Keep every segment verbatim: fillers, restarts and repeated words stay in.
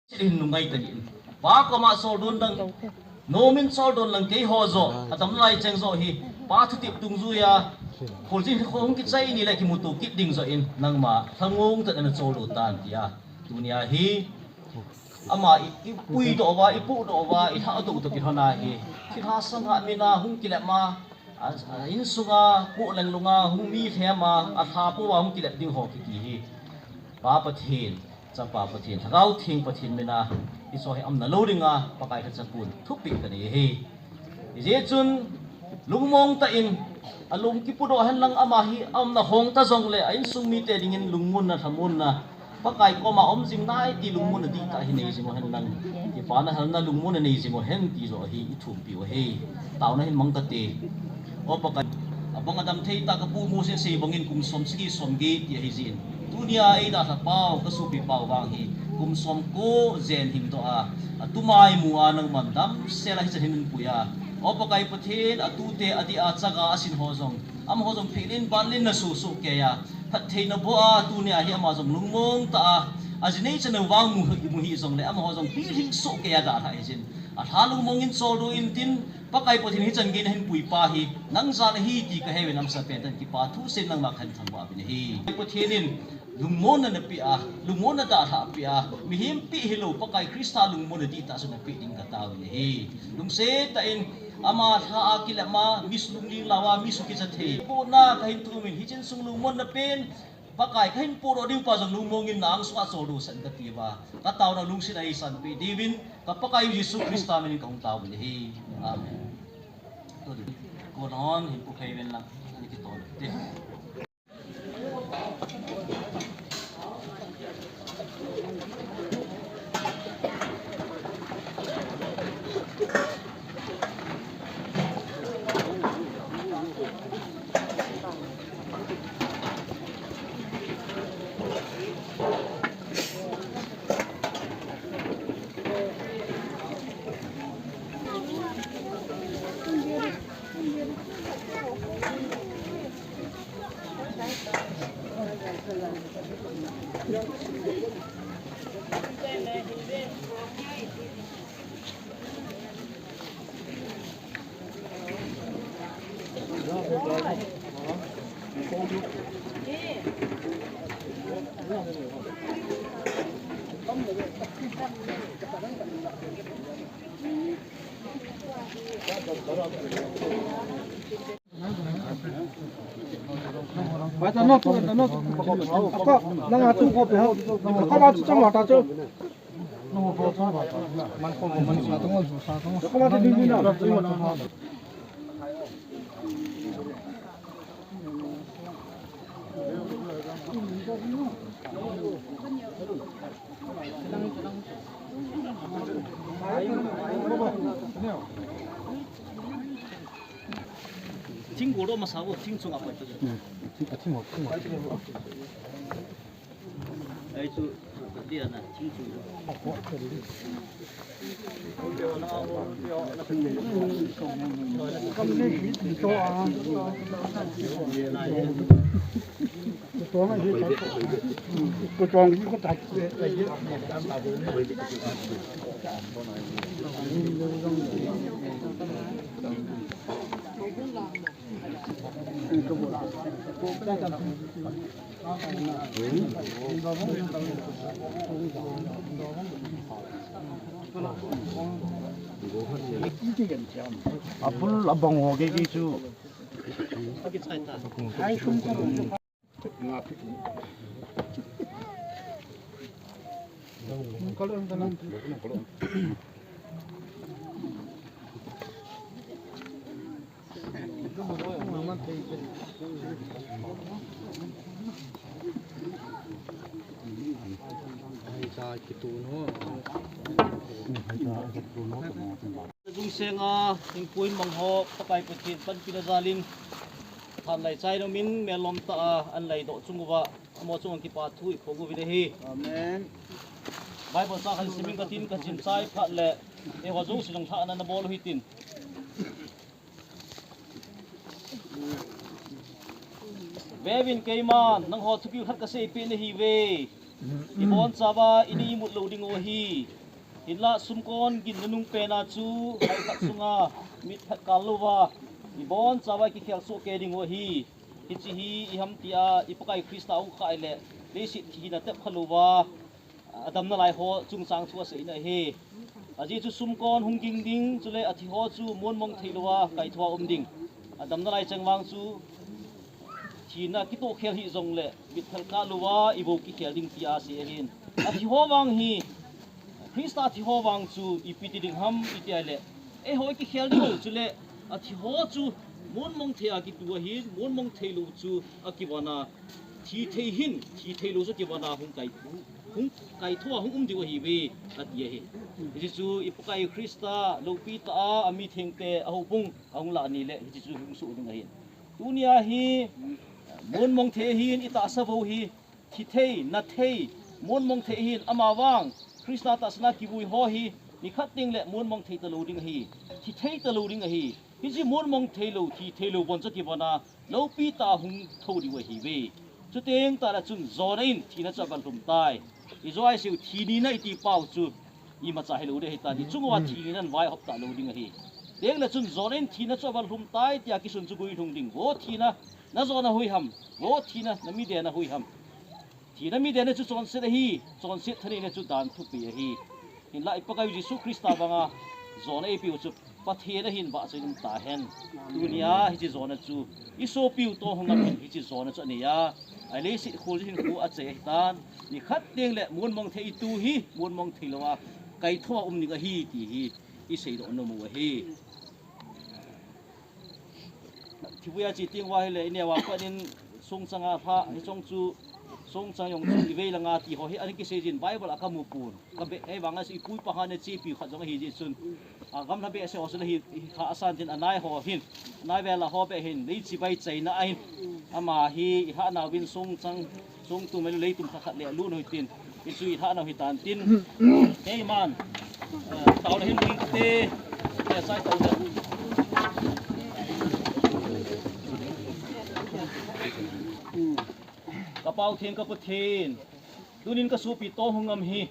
Chilin lungai ta in. Pa koma soldon lang, nomin soldon lang keiho jo, atam lai cheng jo hi, pa thutep dungjuiya, kholjin kho hung kichai ni le kimuto kit ding jo in, nangma lhangong tah in ana choldo tan tia. Tunia hi, ama i, i puidoh uva, i pohdoh uva, i lhahdoh u toh kilhona hi, thilha sangha mina hung kilep ma, a, a insunga, poh lenglunga, hung mi lhema, alha pouva hung kilep ding ho kiti hi. Pa Pathen, Chapa Pathen, Lhagao Theng Pathen mina, hicho hi aumna lou dinga, Pakai lhacha pun thupeh kanei ahi. Hijeh chun, lungmong tah in, alung kipudoh hen lang ama hi, aumna hong ta jongle, a insung mite dingin lungmonna, lhamonna, Pakai koma um jing nai ti lungmonna dihtah hi nei jing u hen lang, kipana helna lungmonna nei jing u hen ti jo hi i thumpi u ahi. Taona hin mang tate. O Pakai, abang adam thei tah ka pu Mose sei bangin kum som sagi som get ti ahi jin. Tunia eidalha pau, ka sopi pau vang hi, kum som ko jen hing doh a, atu maimu a nangman damsel a hichan hin pui a. O Pakai Pathen, atute adih a chaga asin ho jong, amaho jong phelin banlin na susu kei a. Phattheina boh a, tunia hi ama jong lungmong tah a, aji nei chan a vang mu hi, mu hi jongle, amaho jong pilhing soh kei a dalha hi jin. Alha lungmong in choldo intin, Pakai Pathen hichan gei nahin pui pa hi, nang jal ahi ti ka heuvin amasa pen tah in kipa thu seiyin nangma kahin thangvah uvin ahi. Pathen in lungmonna napeh a, lungmonna dalha peh a, mihem peh hilou, Pakai Christa lungmonna dihtah chu napeh ding ka taovin ahi. Lungset tah in, ama lha a kilep ma, mi su lungling louva, mi su kicha thei. Poh na kahin thumin, hiche insung lungmonna pen, Pakai kahin pohdoh diu pa jong lungmong in na angsunga choldo sah in kati uva. Ka taona lungset a eisanpeh diuvin, ka Pakai u Jesu Christa minin kahung taovin ahi. Amen. Tua ding. Kon hon hin pu phei uvin lang, ani kitol te. Thing gol do masa bo, thing chunga pai. Hmm, thing, a thing ho, thing ho. Ai chu, dia na, thing chung. Abul abang ho kei kei chu. Lungsenga, hingpui mang ho, Pakai Pathen panpina jalin, thanlai chai nomin, melom tah a, anlai doh chung uva, amaho chunga kipa thu iphong uvin ahi. Amen. Bible chang khat simin katin, kachin chai phat le, eiho jouse jong lhahna nabol u hitin. Veuvin, keiman nangho thupi khat kaseipeh nahiuve. Ibon chauva inei imut lou diu ahi. Hinlah sumkon gin nanung pena chu, haikhat sunga mit phet kal louva ibon chauva kikhel soh kei diu ahi. Hiche hi iham tia i Pakai Christa hung khah le, leiset thina tep kha louva, adamna lai ho chungchang thu asei na ahi. Ajeh chu sumkon hung ging ding, chule athi ho chu monmong thei louva kaithoa um ding. Adamna lai chang vang chu thina kitoh khel hih jongle, mit phet kal louva ibou kikhel ding tia asei ahin. Athi ho vang hi, Christa thi ho vang chu ipi ti ding ham iti le, eiho kikhel diu chule, athi ho chu monmong thei a kitu ahin, monmong thei lou chu akivon a, thi thei hin, thi thei lou chu akivon a hung kai, hung kaithoa hung um diu ahiuve, ati ahi. Hiche chu i Pakai Christa loupi tah a, ami thengte a houbung ahung lah ni le, hiche chu hung soh ding ahin. Tunia hi, monmong thei ahin, itahsa bou hi, thi thei, na thei, monmong thei ahin, amavang Christa tahsan a kivui ho hi, nikhat teng le monmong thei talou ding ahi, thi thei talou ding ahi. Hiche monmong thei lou, thi thei lou bon chu akivon a, loupi tah a hung thou diu ahiuve. Chuteng tah le chun Jonah in thina chu agalhum tai. Ijo a iseiu thi nina iti pau chu imacha hilou ding ahitan, ichung uva thi nina in vaihop talou ding ahi. Tengle chun Jonah in thina chu agalhum tai tia kisun chu guilhung ding. Vo thina, na jona hui ham? Vo thina, na mi dena hui ham? Thina mi dena chu chonset ahi, chonset thaneina chu dan thupi ahi. Hinlah i Pakaiu Jesu Christa banga jona eipeu chu Pathen ahin vahchoi um tahen. Tunia hiche jona chu isopiu Tonghung Ngam in hiche jona chu anei a, aleiset kholjin hinkho achai ahitan. Nikhat teng le monmong thei itu hi, monmong thei louva kaithoa um ding ahi ti hi iseidoh nom u ahi. Thivui a che teng uva hile, ineo a pat in songchang a lha, hiche chu songchang jong chu ivei langa ti ho hi ana kisei jin, Bible a kamu pon. Kabe, eivang a chu ipu ipa hon achepiu khat jong ahi jeh chun, agamlha behseh ho chun ahi, hi kha asan tin anai ho hin, anai vel a ho beh hin, lei chibai chaina ahin. Ama hi ihatnauvin songchang, songtum, leitum khat khat le lun u hitin. Hichu ihatnau hitan tin. Keiman, eh, taona hin ding kate, eh, chai taona. Ka Pau Theng, ka Pathen, tunin ka sopi Tonghung Ngam hi,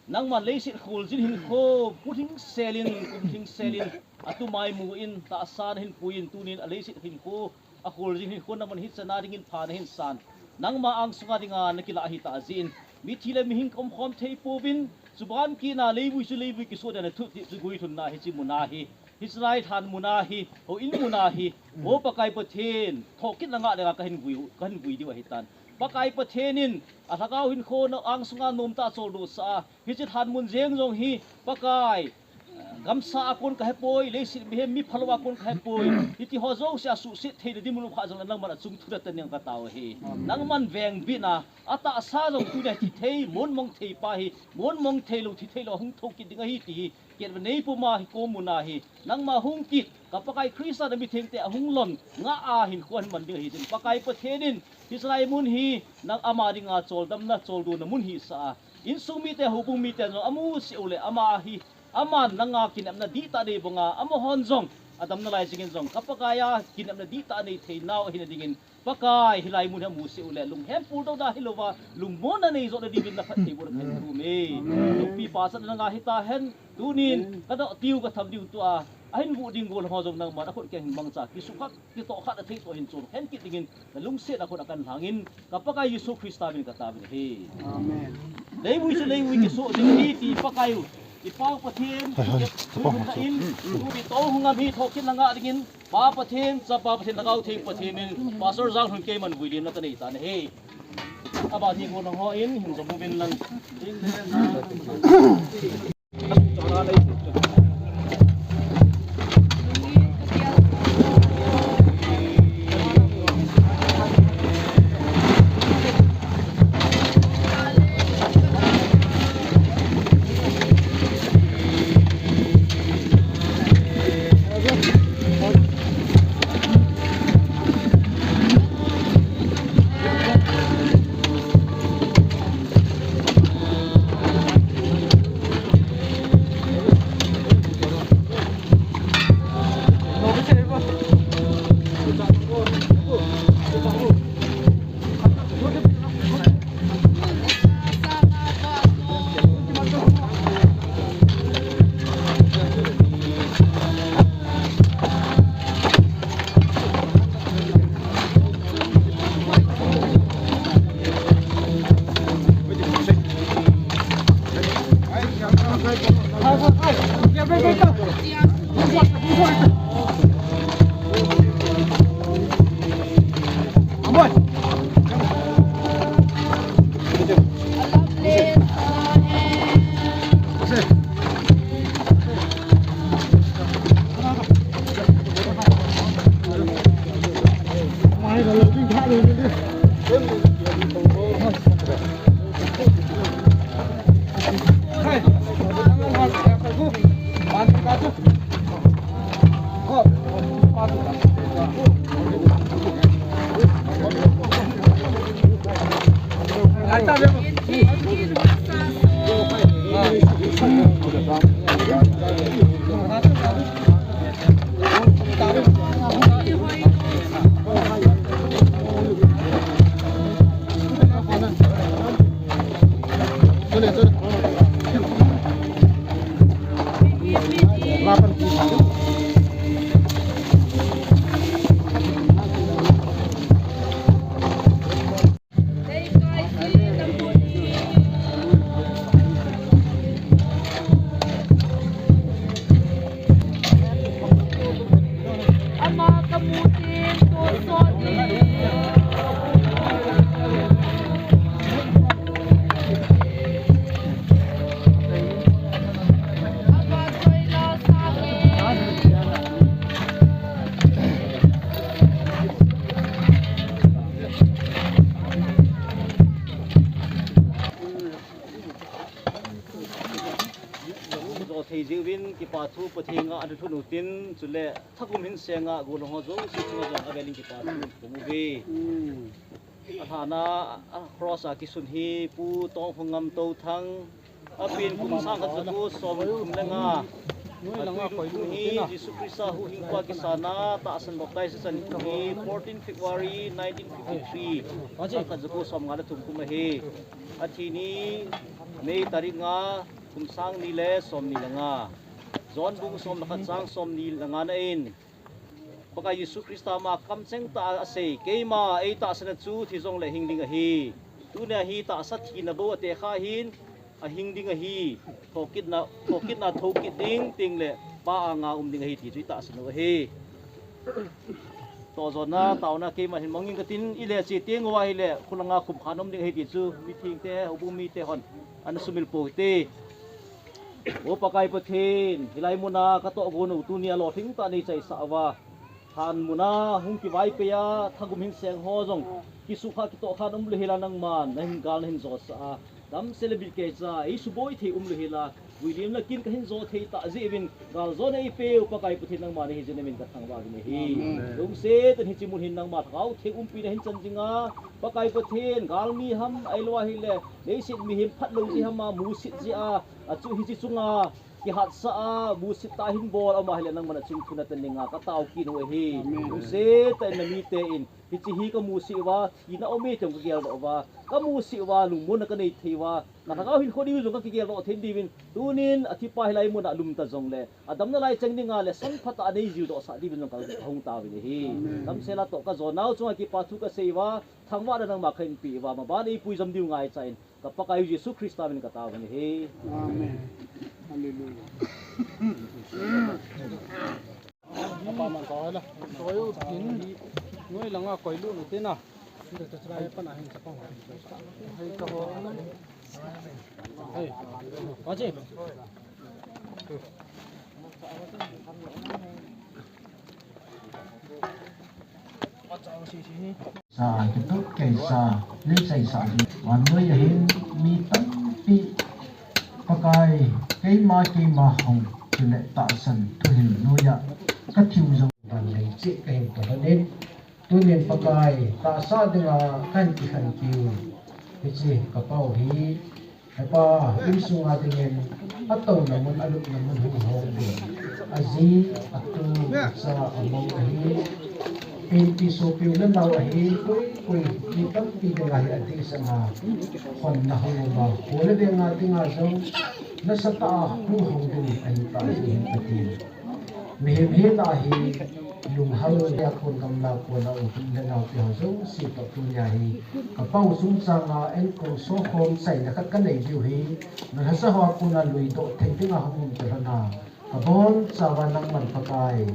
nangman leiset kholjin hinkho, pu lhingselin, kum lhingselin, atu maimu in, tahsan ahin puiyin, tunin aleiset hinkho, akholjin hinkho, nangman hichan a dingin pha nahin san. Nangma angsunga dinga nakilah ahitah jeh in, mithi le mihing kaumkhom thei pouvin, chuban kit a leivui chu leivui kisoh ding ahi ti chu guilhunna hiche muna hi, hiche lai lhan muna hi, houin muna hi, O Pakai Pathen, thokit na ngah dinga kahin vui, kahin vui diu ahitan. Pakai Pathen in, alhagao hinkho na angsunga nomtah a choldo sah a, hiche lhan mun jeng jong hi, Pakai, gamsa a kon kahepoi, leiset mihem mi phalou a kon kahepoi, hiti ho jouse a suhset theina dinmun um kha jongle nangman achung thudol tan ding katao ahi. Nangman vengbitna, atahsa jong tunia thi thei, monmong thei pa hi, monmong thei lou, thi thei lou, hung thou kit ding ahi ti hi, kei nei puma hi, kom muna hi, nangma hung kit, ka Pakai Christa na mithengte ahung lon, ngah a hinkho ahin man ding ahi jeh in, Pakai Pathen in, hiche lai mun hi, nang ama dinga choldamna, choldona mun hisah a, insung mite, houbung mite jong amu seh u le, ama hi, aman nanga kinepna dihtah nei banga, amahon jong, adamna lai jingin jong, ka Pakai a kinepna dihtah nei theinau ahina dingin, Pakai, hilai mun hi amu seh u le, lunghem puldouna hilouva, lungmonna nei joh na dingin na phattheibohna kahin thum e. Loupi pachatna nanga hitahen, tunin, kadoh diu katham diu tua, ahin vuh ding golhang ho jong nangman akhut keng hin mangcha, kisukhah, kitohkhah na thei toh hin chon khen kit dingin, na lungsetna khut a kahin lhangin, ka Pakai Jesu Christa min kataovin ahi. Amen. Leivui chu leivui kisoh ding ahi ti Pakaiu, i Pau Pathen, Hoi, hoi, thukep, thukep, thukep in, thukep. Tupi Tonghung Ngam hi thokit na ngah dingin, Pa Pathen, Chapa Pathen, Lhagao Theng Pathen min, Pastor Janglhun keiman vuilimna kanei tan ahi. Aban hi golhang hon hin jom uvin lang. Jou thei jiuvin kipa thu Pathen a ana thun utin, chule thagum hin senga golhang ho jouse chunga jong avelin kipa thu pung uve. Alhana a cross a kisun hi Pu Tongphongam Touthang, apen kum sang khat jako som thum le nga. Atui lut kum hi Jesu Christa huhhingpa kisana tahsan baptize chan kum hi fourteen February nineteen fifty-three. Sang khat jako som nga le thum kum ahi. Athi ni May tarik nga, kum sang ni le som ni le nga. John bung som le khat chang som ni le nga na in, Pakai Jesu Christa ama kamcheng tah a asei, keima eitahsan a chu thi jongle hing ding ahi. Tunia hi tahsa thina bou ate kha hin, ahing ding ahi. Thokitna, thokitna thokit ding, ting le Pa anga um ding ahi ti chu itahsan u ahi. Tohjona, taona, keima hin mangin katin, ile che teng uva hile, khulanga khum khan um ding ahi ti chu, mithengte, houbung mite hon ana sumil pou hite. O Pakai Pathen, hilai muna katoh gon u tunia lolhing tah neichaisah uva. Lhan muna hung kivaipei a, thagum hin seng ho jong, kisukha kitohkhan umlou hela nangman, nahin gal nahin josah a. Damsel le bitkeicha, eisuboi thei umlou hela, vuilim le kin kahin jo thei tah jeh uvin, galjona eipeu Pakai Pathen nangma nahi jeh in namin kathangvah uvin ahi. Amen. Lungset tah in hiche mun hin nangma Lhagao Theng umpina hin chan jinga, Pakai Pathen, galmi ham, ahilou ahile, leiset mihem phatlou ji ham a, musit ji a, achu hiche chunga, kihatsah a, musit tah a hin bol, ama hile nangman achung thu natan dinga, katao kit u ahi. Amen. Lungset tah in namite in, hiche hi kamusih uva, thina aume ti jong kageldoh uva, kamusih uva, lungmonna kanei thei uva, kalhagao hinkho diu jong kakigeldoh thei diuvin, tunin athipa hilai muna alum ta jongle, adamna lai cheng dinga le, sang phatah a neijiu dohsah diuvin jong kahung tauvin ahi. Amen. Damsel a toh kajonau chunga kipa thu kasei uva, thangvahna nangma kahin pe uva, maban eipui jam diu ngaicha in, ka Pakai u Jesu Christa min in kataovin ahi. Amen. Hallelujah. Apa man ka la. Koi u tin. Noi langa koi lut u tin a. Hei ka ho. Hei. Ka chi. Sa kitup keisa neichaisah hi. Vannoi a hin mi tampi Pakai, keima, keima hung, chule tahsan thuhil noiya kathiu jong vannoi cheh kahin tolhon in. Tunin Pakai, tahsa dinga kahin kikhen kiu. Hiche kapau hi Hepa, insunga dingin, atouna mun, alupna mun hung hong ding. Aji, atu, acha, amou ahi. Penpi sopiu le nao ahi, koi, koi, mi tampi dinga hi adih sanga, honna hung uma. Kho le veng a dinga jong, nasatah a hung hong ding ahi tah jeh hin Pathen. Mihem hina hi, Lunghang a kon gamla kona u le naote ho jouse toh tunia hi ka pau chungchanga enkol sokhom chaina khat kanei diu hi, nalhasa hoa kona luidoh thei dinga hung um talhona, kabonchauva nangman Pakai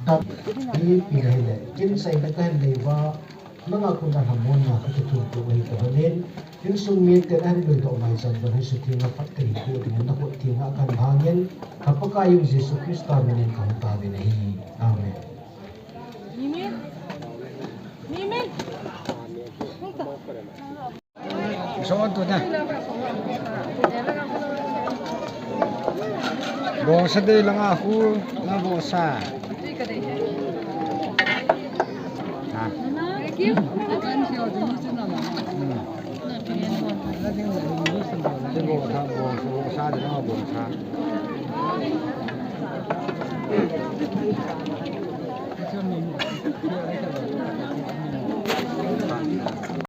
dam hi ipi hile, kin chaina kahin nei uva, nanga kona lhamonna kakithupi u ahi, kalhonin, insung miten ahin luidoh mai chan jong hi sutheng'a phat kahi diu dingin nakhut thenga kahin lhangin, ka Pakai u Jesu Christa minin kahung taovin ahi. Amen. Amen. Amen. Son tu na. Bosa de langa khu na bosa. Ha. Hmm. De bosa, bosa, bosa de langa bosa.